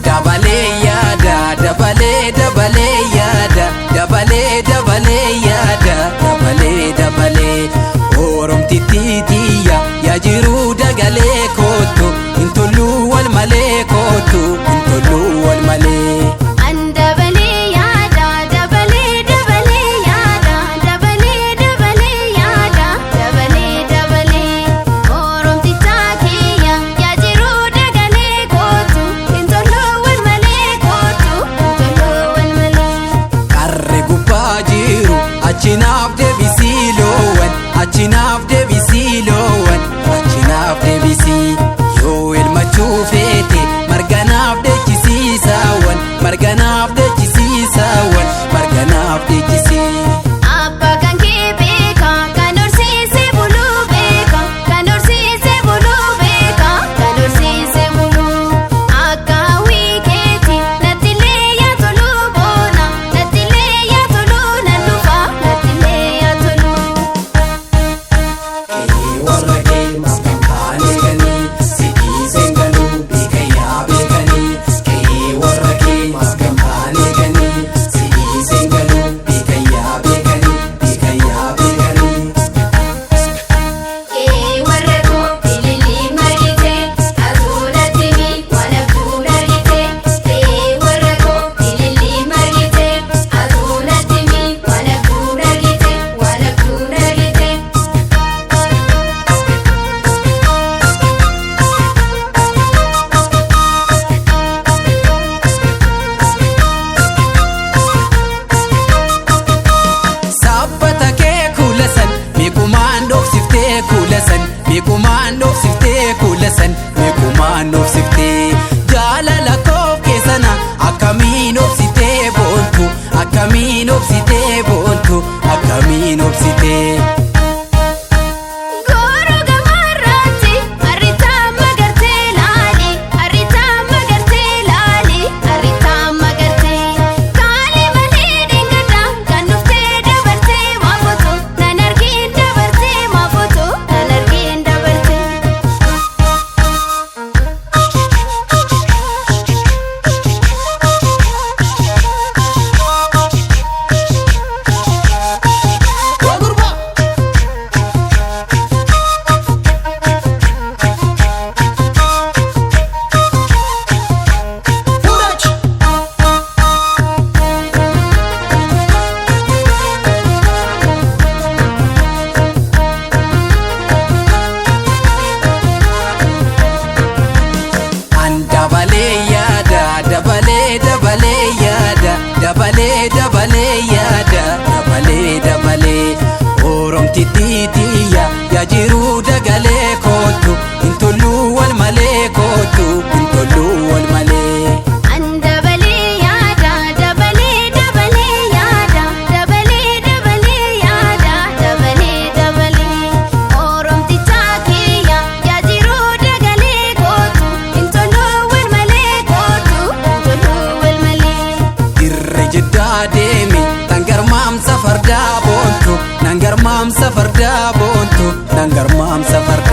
Dabalee yaada dabalee dabalee yaada dabalee dabalee yaada dabalee dabalee Oromtittii tiyya yaa jiruu dagalee kootu hin tolluu wal malee kootu hin tolluu wal malee. Andabalee yaada dabalee dabalee yaada dabalee dabalee yaada dabalee dabalee Oromtichaa kiyya yaa jiruu dagalee kootu hin tolluu wal malee kootu hin tolluu wal malee. Qarre gubbaa jiru achinaaf deebisii loowwan achinaaf deebisii loowwan achinaaf deebisii yoo elmachuu feete marganaaf dheechisiisaawwan marganaaf dheechisiisaawwan marganaaf dheechisii. Abbaa kan kee beeka kan horsiise buluu beeka kan horsiise buluu beeka kan horsiise buluu akka hawwii keeti nattilee yaa toluu boona nattilee yaa toluu nan dhufa nattilee yaa toluu. Warra kee maaf eeganii sitii seenganuu beekayyaa beekanii qe'ee warra kee maaf eeganii sitii seenganuu beekayyaa beekanii beekayyaa beekanii. Qe'ee warra koo ililii margite asuunatti mi waan abjuun argite qe'ee warra koo ililii margite asuunatti mi waan abjuun argite waan abjuun argite. Sabbata kee kuulasan meequmaan dhoofsiftee kuulasan meequmaan dhoofsiftee kuulasan meequmaan dhoofsiftee jaalala koof keessana akkamiin obsitee boontu akkamiin obsitee boontu akkamiin obsitee. Gooroo gamarraatti arriitaa magartee laali arriitaa magartee laali arriitaa magartee kaalee malee dheengadhaa kan dhuftee dabartee maafoto nan argin dabartee maafoto nan argin dabartee. Dabalee yaada dabalee dabalee yaada dabalee dabalee yaada dabalee dabalee Oromtittii tiyya yaa jiruu dagalee kootu hin tolluu wal malee kootu hin tolluu wal malee. Andabalee yaada dabalee dabalee yaada dabalee dabalee yaada dabalee dabalee Oromtichaa kiyya yaa jiruu dagalee kootu hin tolluu wal malee kootu hin tolluu wal malee. Dirre jiddaa deemi dhangarmaamsa fardaa boontu dhangarmaamsa fardaa boontu dhangarmaamsa fardaa.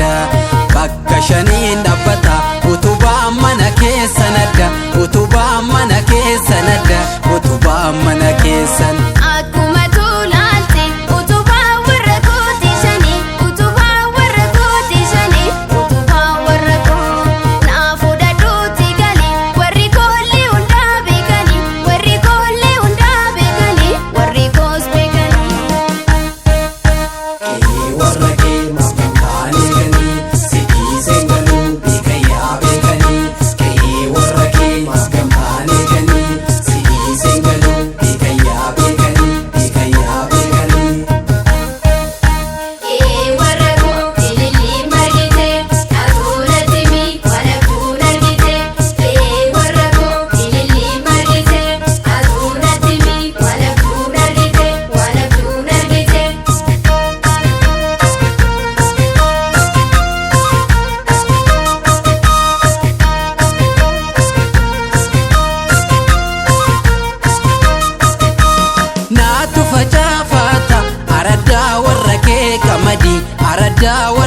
Addaa.